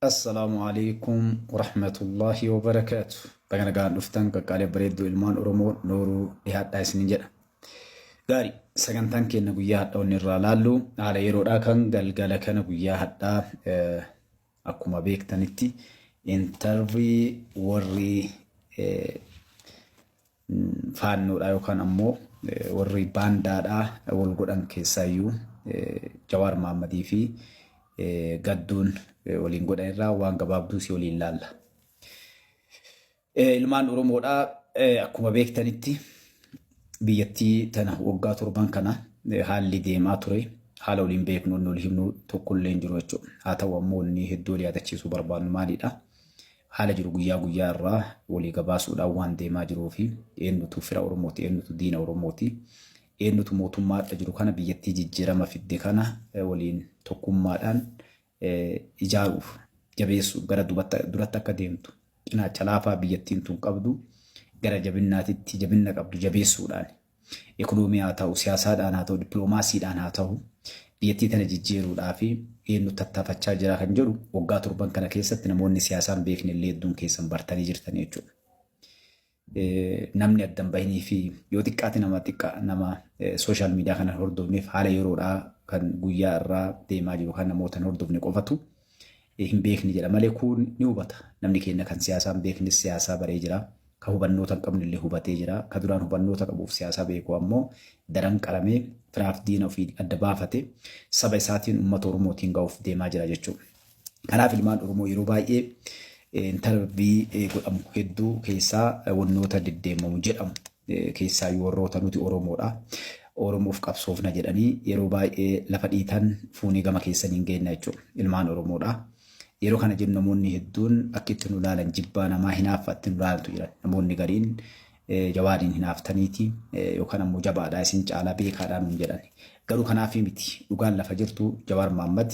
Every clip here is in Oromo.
Assalaamu alaikum warahmatullaahi wabarakaatu. Baga nagaan dhuftan qaqqaalee bareedduu ilmaan Oromoo nooruu dhiyaadhaa isinin jedha. Gaarii sagantaan keenya guyyaa hadhaa wanni irraa laallu haala yeroodhaa kan galgala kana guyyaa hadhaa akkuma beektanitti intarvii warri faannoodhaa yookaan ammoo warri baandaadhaa wal godhan keessaayyuu Jawaar Mahammadii fi Gadduun waliin godhan irraa waan gabaabduu si waliin laalla. Ilmaan Oromoodhaa akkuma beektanitti biyyattii tana waggaa 7n kana haalli deemaa ture haala waliin beeknu inni wal himnu tokkollee hin jiru jechuudha. Haa ta'u ammoo inni hedduu wal yaadachiisuu barbaannu maalidha? Haala jiru guyyaa guyyaa irraa walii gabaasuudhaan waan deemaa jiruu fi eenyutu fira Oromooti, eenyutu diina Oromooti, eenyutu mootummaa har'a jiru kana biyyattii jijjiirama fidde kana waliin tokkummaadhaan ijaaruuf jabeessuuf gara duratti akka deemtu cinaacha laafaa biyyattiin tun qabdu gara jabinnaatitti jabinna qabdu jabeessuudhaan Ekonoomii haa ta'u, siyaasaadhaan haa ta'u, dippiloomaasiidhaan haa ta'u, biyyattii tana jijjiiruudhaa fi eenyu tattaafachaa jira kan jedhu waggaa 7n kana keessatti namoonni siyaasaa hin beekne illee hedduun keessan bartanii jirtan jechuudha. Namni adda hin bahinii fi yoo xiqqaate nama xiqqaa nama sooshaal miidiyaa kana hordofneef haala yeroodhaa kan guyyaa irraa deemaa jiru kan namoota hin hordofne qofatu hin beekne jedha malee kuun ni hubata. Namni keenya kan siyaasaa hin beeknes siyaasaa baree jira. Ka hubannoota hin qabne illee hubatee jira. Ka duraan hubannoota qabuuf siyaasaa beeku ammoo daran qaramee firaaf diina ofii adda baafate saba isaatiin uummata Oromootiin ga'uuf deemaa jira jechuudha. Kanaaf ilmaan Oromoo yeroo baay'ee intarvii godhamu hedduu keessaa wannoota deddeemamu jedhamu keessaayyuu warroota nuti Oromoodha. Oromoof qabsoofna jedhanii yeroo baay'ee lafa dhiitan fuunee gama keessaniin geenna jechuudha. Ilmaan Oromoodha. Yeroo kana jennu namoonni hedduun akka itti nu ilaalan jibbaa namaa hinaaffa itti nu ilaalantu jiran. Namoonni gariin Jawaariin hinaaftaniiti yookaan ammoo jabaadha isin caalaa beekaadha nuun jedhan. Garuu kanaafii miti dhugaan lafa jirtu Jawaar Mahaammad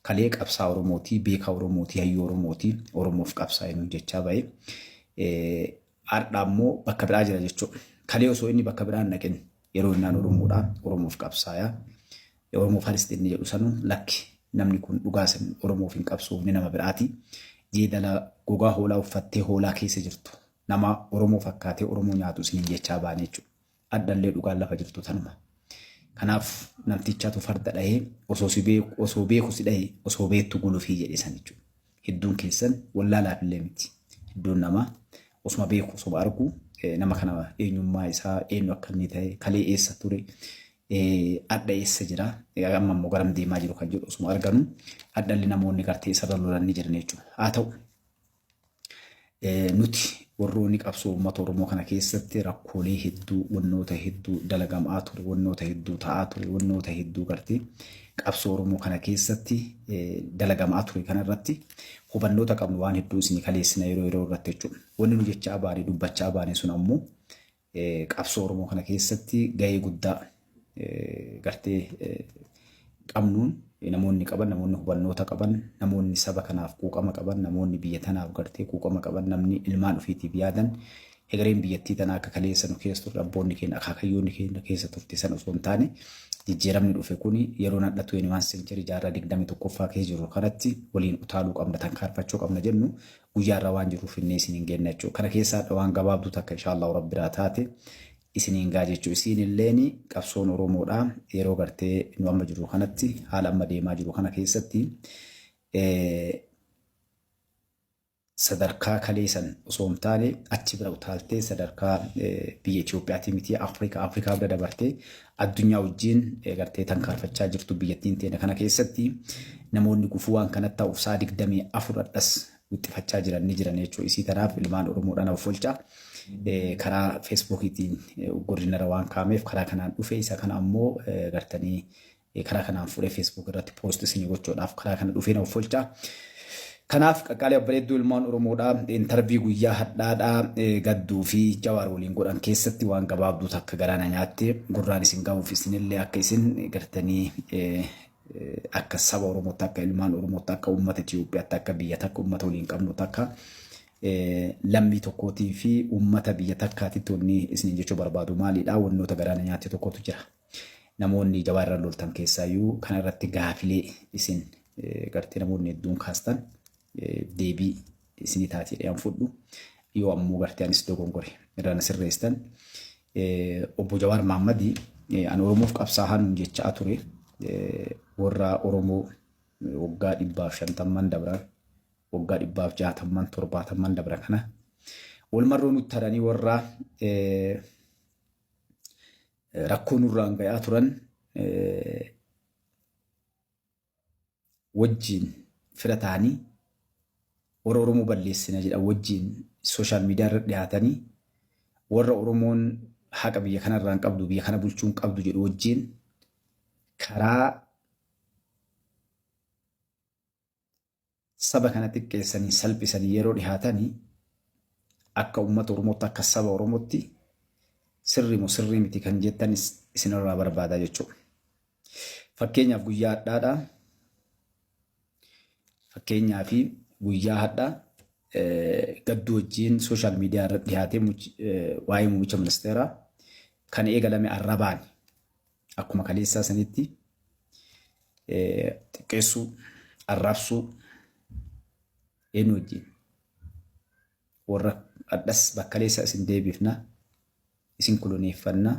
kalee qabsaa Oromooti, beekaa Oromooti, hayyuu Oromooti, Oromoof qabsaa'e nuun jechaa bahe. Har'a ammoo bakka biraa jira jechuudha. Kalee osoo inni bakka biraa hin dhaqin yeroo innaan Oromoodha, Oromoof qabsaaya. Oromoo first inni jedhu sanu lakki namni kun dhugaa san Oromoof hin qabsoofne nama biraati. Jeedala gogaa hoolaa uffattee hoolaa keessa jirtu nama Oromoo fakkaatee Oromoo nyaatu isiniin jechaa baane jechuudha. Addallee dhugaan lafa jirtu tanuma. Kanaaf namtichatu farda dhahee osoo si beeku osoo beeku si dhahe osoo beektu gulufii jedhe san jechuudha. Hedduun keessan wallaalaaf illee miti. Hedduun namaa osuma beeku osuma argu nama kana eenyummaa isaa eenyu akka inni ta'e kalee eessa ture adha eessa jira amma immoo garam deemaa jiru kan jedhu osuma arganu addalli namoonni gartee isarra lolan ni jiran jechuudha. Haa ta'u Nuti warroonni qabsoo uummata Oromoo kana keessatti rakkoolee hedduu, wannoota hedduu dalagamaa ture, wannoota hedduu ta'aa ture, wannoota hedduu gartee qabsoo Oromoo kana keessatti dalagamaa ture kana irratti hubannoota qabnu waan hedduu isinii kaleessina yeroo yeroo irratti jechuudha. Wanni nu jechaa baane dubbachaa baane sun ammoo qabsoo Oromoo kana keessatti gahee guddaa gartee qabnuun namoonni qaban, namoonni hubannoota qaban, namoonni saba kanaaf quuqama qaban, namoonni biyya tanaaf gartee quuqama qaban, namni ilmaan ofiitiif yaadan hegereen biyyattii tanaa akka kaleessa nu keessa turre abboonni keenya akaakayyoonni keenya keessa turte san osoo hin taane jijjiiramni dhufe kuni yeroo nadha 21 century jaarraa 21ffaa keessa jiru kanatti waliin utaaluu qabna tankaarfachuu qabna jennu guyyaa irra waan jiruuf finnee isiniin geenna jechuudha. Kana keessaa hadha waan gabaabduu takka inshaallahu rabbiraa taate isiniin gaa jechuudha. Isiin illeen qabsoon Oromoodha yeroo gartee nu amma jiru kanatti haala amma deemaa jiru kana keessatti sadarkaa kalee san osoo hin taane achi bira utaaltee sadarkaa biyya Itiyoophiyaatii miti Afrikaa Afrikaa bira dabartee addunyaa wajjin gartee tankaarfachaa jirtu biyyattiin teena kana keessatti namoonni gufuu waan kanatti ta'uuf sa'a 24 hadhas wixxifachaa jiran ni jiran jechuudha. Isii tanaaf ilmaan Oromoodhaan of olcha. Karaa Feesbuukiitiin godinarra waan kaa'ameef karaa kanaan dhufe isa kana ammoo gartanii karaa kanaan fuudhee Facebook irratti post isinii gochuudhaaf karaa kana dhufee na offolcha. Kanaaf qaqqaalee babbareedduu ilmaan Oromoodha. Intarvii guyyaa hadhaadhaa gadduu fi jawaar waliin godhan keessatti waan gabaabduu takka garaa na nyaatte gurraan isin gahuuf isinillee akka isin gartanii akka saba Oromootti akka ilmaan Oromootti akka uummata Itoophiyaatti akka biyya takka uummata waliin qabnu takka lammii tokkootii fi uummata biyya takkaatitti wanni isiniin jechuu barbaadu maalidha wannoota garaa na nyaatte tokkotu jira. Namoonni jabaa irra loltan keessaayyuu kana irratti gaafilee isin gartee namoonni hedduun kaastan. Deebii isinii taati jedhee an fudhu. Yoo ammoo gartee anis dogongore irra na sirreessitan. Obbo Jawaar Mahaammadi an Oromoof qabsaa'aa nuun jechaa ture. Warra Oromoo waggaa 150n dabran, waggaa 160n, 70n dabran kana wal marroo nutti haranii warra rakkoo nurraan gayaa turan wajjiin fira ta'anii, warra Oromoo balleessina jedhan wajjiin social media irra dhiyaatanii, warra Oromoon haqa biyya kanarraa hin qabdu, biyya kana bulchuu hin qabdu jedhu wajjiin karaa saba kana xiqqeessanii salphisanii yeroo dhihaatanii, akka uummata Oromootti, akka saba Oromootti sirrii moo sirrii miti kan jettan isinirraa barbaada jechuudha. Fakkeenyaaf guyyaa hadhaadha. Fakkeenyaaf guyyaa hadhaa gadduu wajjin social media irra dhiyaatee waa'ee muummicha ministeeraa kan eegalame arrabaan akkuma kaleessaa sanitti xiqqeessuu, arrabsuu eenyu wajjin? Warra hadhas bakkaleessa isin deebifna, isin koloneeffanna,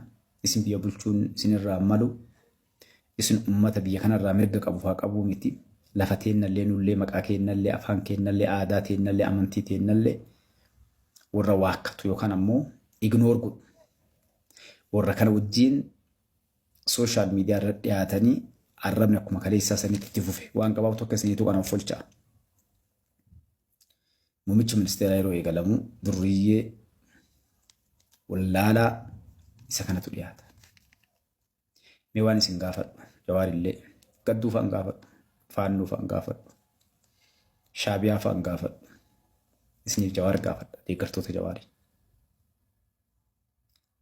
isin biyya bulchuun isinirraa malu, isin ummata biyya kanarraa mirga qabu faa qabuu miti, lafa teennallee, nullee, maqaa keennallee, afaan keennallee, aadaa teennallee, amantii teennallee warra waakkatu yookaan ammoo ignore godhu. Warra kana wajjin social media irra dhiyaatanii arrabni akkuma kaleessaa sanitti itti fufe. Waan qabaatu akka isiniitu kana of folchaa. Muummichi ministeeraa yeroo eegalamu durriyyee wallaalaa isa kanatu dhiyaata. Mee waan isin gaafadhu, Jawaarillee gadduu fa'aan gaafadhu, Faannoo fa'aan gaafadhu, Shaabiyaa fa'aan gaafadhu, isiniif Jawaar gaafadha, deeggartoota Jawaarii.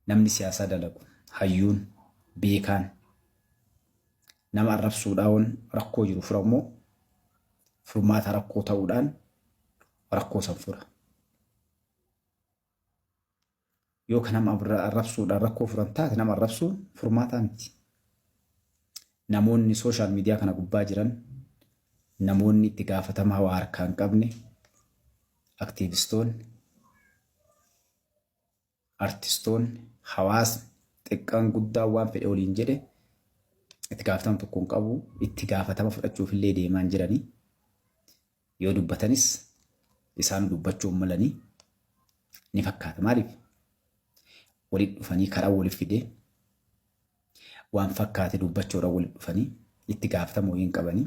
Namni siyaasaa dalagu, hayyuun, beekaan nama arrabsuudhaan rakkoo jiru fura immoo furmaata rakkoo ta'uudhaan rakkoo san fura? Yoo kan nama arrabsuudhaan rakkoo furan taate, nama arrabsuun furmaataa miti. Namoonni social media kana gubbaa jiran, namoonni itti gaafatamaa waa harkaa hin qabne, aktiivistoonni, artistoonni, hawaasni xiqqaan guddaan waan fedhe waliin jedhe itti gaafatama tokko hin qabu, itti gaafatama fudhachuuf illee deemaa hin jiranii. Yoo dubbatanis isaan dubbachuu hin malanii ni fakkaata. Maaliif? Walitti dhufanii karaa waliif fidee waan fakkaate dubbachuudhaan walitti dhufanii itti gaafatama wayii hin qabanii.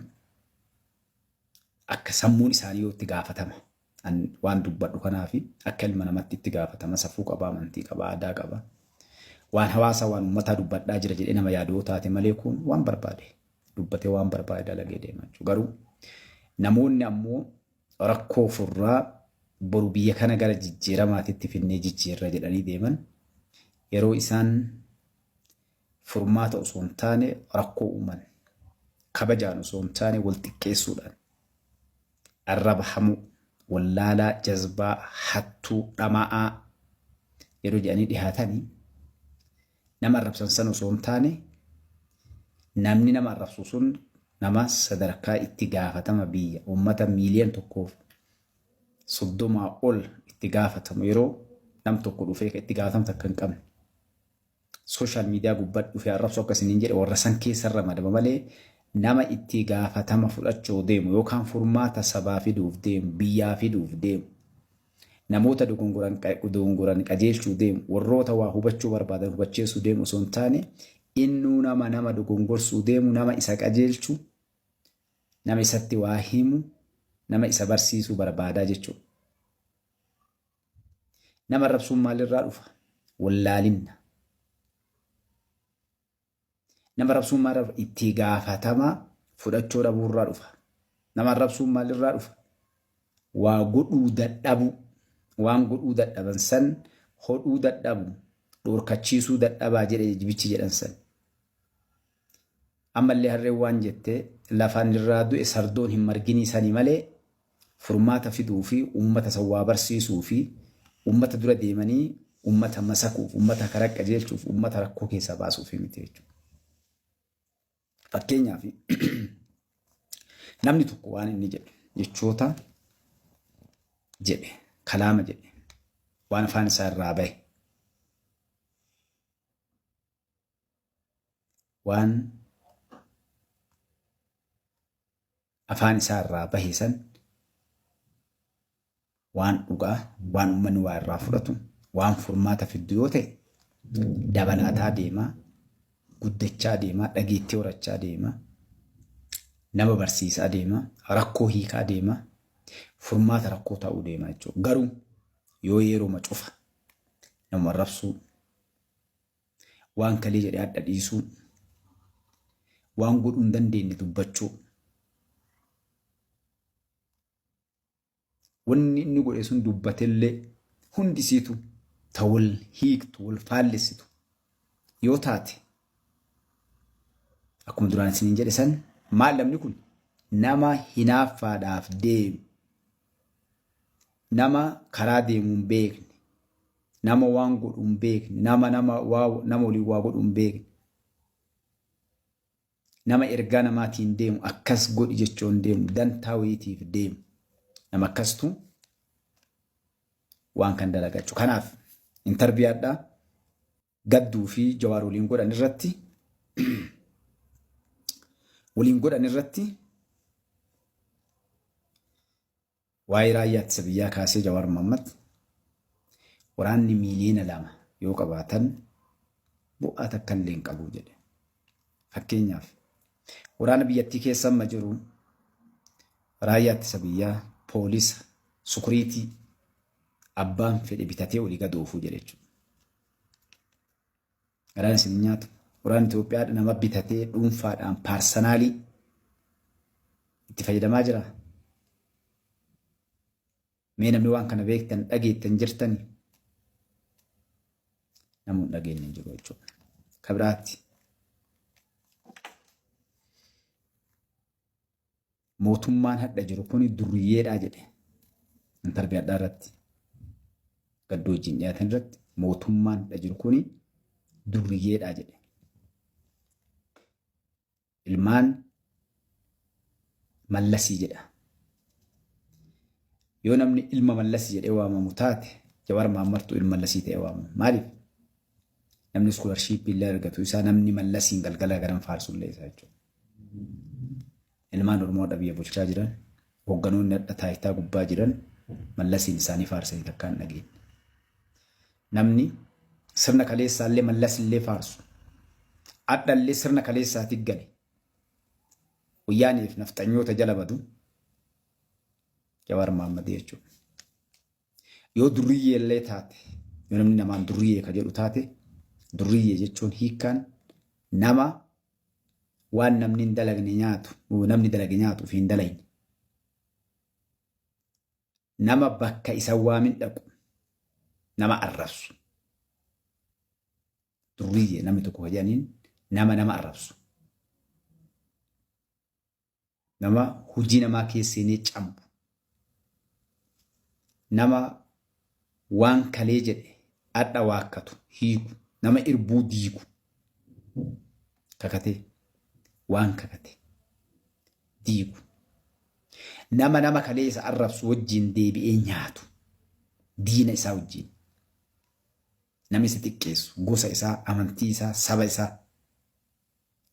Akka sammuun isaanii yoo itti gaafatama waan dubbadhu kanaafi akka ilma namatti itti gaafatama, safuu qaba, amantii qaba, aadaa qaba. Waan hawaasa, waan uummataa dubbadhaa jira jedhee nama yaadu yoo taate malee, kun waan barbaade dubbatee waan barbaade dalagee deema jechuudha. Garuu namoonni ammoo rakkoo furraa, boru biyya kana gara jijjiiramaatitti finnee jijjiirra jedhanii deeman, yeroo isaan furmaata osoo hin taane rakkoo uuman, kabajaan osoo hin taane wal xiqqeessuudhaan, arraba hamuu, wallaalaa, jazbaa, hattuu, dhama'aa yeroo jedhanii dhihaatanii, nama arrabsan san osoo hin taane namni nama arrabsu sun nama sadarkaa itti gaafatama biyya uummata 1,030,000 ol itti gaafatamu, yeroo nam tokko dhufee itti gaafatama takka hin qabne social media gubbaa dhufee arrabsu akka isiniin jedhe, warra san keessa ramadama malee, nama itti gaafatama fudhachuu deemu yookaan furmaata sabaa fiduuf deemu, biyyaa fiduuf deemu, namoota dogongoran qajeelchuu deemu, warroota waa hubachuu barbaadan hubachiisuu deemu osoo hin taane, innuu nama nama dogongorsuu deemu, nama isa qajeelchu, nama isatti waa himu, nama isa barsiisuu barbaadaa jechuudha. Nama arrabsuun maalirraa dhufa? Wallaalinna. Nama arrabsuun maalirraa dhufa? Itti gaafatama fudhachuu dhabuurraa dhufa. Nama arrabsuun maalirraa dhufa? Waa godhuu dadhabuu. Waan godhuu dadhaban san hodhuu dadhabu, dhorkachiisuu dadhabaa jedhe jibichi jedhan san. Ammallee harreen waan jette, lafaan irraa du'e sardoon hin marginii sani malee, furmaata fiduu fi uummata san waa barsiisuu fi uummata dura deemanii uummata masakuuf, uummata karaa qajeelchuuf, uummata rakkoo keessaa baasuuf miti jechuudha. Fakkeenyaaf namni tokko waan inni jedhu jechoota jedhe, kalaama jedhe, waan afaan isaa irraa bahe, waan afaan isaa irraa bahe san waan dhugaa, waan uummanni waa irraa fudhatu, waan furmaata fiddu yoo ta'e dabalaataa deemaa, guddachaa deemaa, dhageettii horachaa deema, nama barsiisaa deema, rakkoo hiikaa deema, furmaata rakkoo ta'uu deema jechuudha. Garuu yoo yerooma cufa nama arrabsuu, waan kalee jedhee hadha dhiisuu, waan godhuu hin dandeenye dubbachuu, wanni inni godhe sun dubbatellee hundisiitu ta wal hiiktu, wal faallessitu yoo taate, akkuma duraan isiniin jedhe san, maal namni kun nama hinaaffaadhaaf deemu, nama karaa deemu hin beekne, nama waan godhu hin beekne, nama waliin waa godhu hin beekne, nama ergaa namaatiin deemu, akkas godhi jechuun deemu, dantaa wayiitiif deemu, nama akkastu waan kan dalagachuu. Kanaaf interview adhaa Gadduu fi Jawaar waliin godhan irratti waa'ee raayyaa ittisa biyyaa kaasee, Jawaar Mohammad waraanni 2 miiliyoona yoo qabaatan bu'aa takka illee hin qabu jedhe. Fakkeenyaaf, waraana biyyattii keessa amma jiru, raayyaa ittisa biyyaa, poolisa, security, abbaan fedhe bitatee olii gad oofuu jedhe jechuudha. Garaan isin nyaatu. Waraanni Itoophiyaa nama bitatee dhuunfaadhaan personally itti fayyadamaa jira. Mee namni waan kana beektan, dhageettan jirtani? Namoonni dhageenye hin jiru jechuudha. Kabiraatti mootummaan hadha jiru kuni duriyyeedhaa jedhe. Interview hadhaa irratti, Gaddoo wajjin dhiyaatan irratti, mootummaan hadha jiru kuni duriyyeedhaa jedhe. Ilmaan Mallasii jedha. Yoo namni ilma Mallasii jedhee waamamu taate, Jawaar Maammartuu ilma Mallasii ta'ee waamamu. Maaliif? Namni scholarship illee argatu isaa, namni Mallasiin galgala garan faarsullee isaa jechuudha. Ilmaan Oromoo hadha biyya bulchaa jiran, hoogganoonni hadha taayitaa gubbaa jiran, Mallasiin isaanii faarsanii takkaan hin dhageenye. Namni sirna kaleessaallee Mallasillee faarsu, hadhallee sirna kaleessaatti gale, wayyaaniif nafxanyoota jala badu Jawaar Mahammadii jechuudha. Yoo durriyyee illee taate, yoo namni namaan durriyyee ka jedhu taate, durriyyee jechuun hiikkaan nama waan namni hin dalagne nyaatu, namni dalage nyaatu fi hin dalagne. Nama bakka isa waamin dhaqu, nama arrabsu. Durriyyee namni tokko ka jedhaniin nama nama arrabsu. Nama hojii namaa keessa seenee cambu. Nama waan kalee jedhe adha waakkatu hiiku. Nama irbuu diigu. Kakatee waan kakate diigu. Nama nama kalee isa arrabsu wajjin deebi'ee nyaatu. Diina isaa wajjin. Nama isa xiqqeessu, gosa isaa, amantii isaa, saba isaa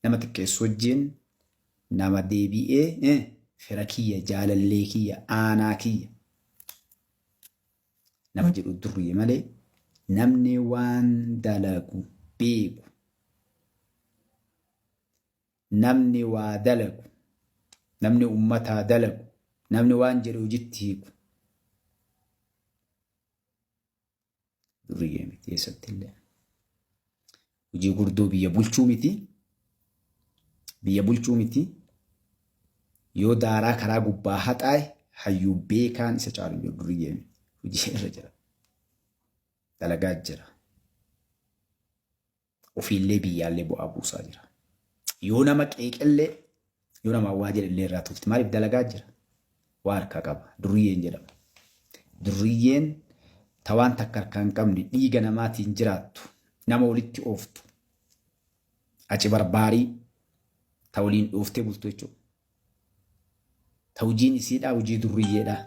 nama xiqqeessu wajjin nama deebi'ee fira kiyya, jaalallee kiyya, aanaa kiyya nama jedhu durriye malee, namni waan dalagu beeku, namni waa dalagu, namni ummataa dalagu, namni waan jedhu hojitti hiiku durriyyee miti eessatti illee. Hojii gurdoo biyya bulchuu miti. Biyya bulchuu miti. Yoo daaraa karaa gubbaa haxaa'e hayyuu beekaan isa caalu hin jiru, durriyyee miti. Hojii irra jira. Dalagaa jira. Ofiillee biyyaallee bu'aa buusaa jira. Yoo nama qeeqellee, yoo nama waa jedhellee irraa tolti. Maaliif? Dalagaa jira. Waa harkaa qaba. Durriyyeen jedhama. Durriyyeen ta waan takka harkaa hin qabne, dhiiga namaatiin jiraattu, nama walitti ooftu, aci barbaarii ta waliin dhooftee bultu jechuudha. Ta hojiin isiidhaa hojii durriyyeedhaa.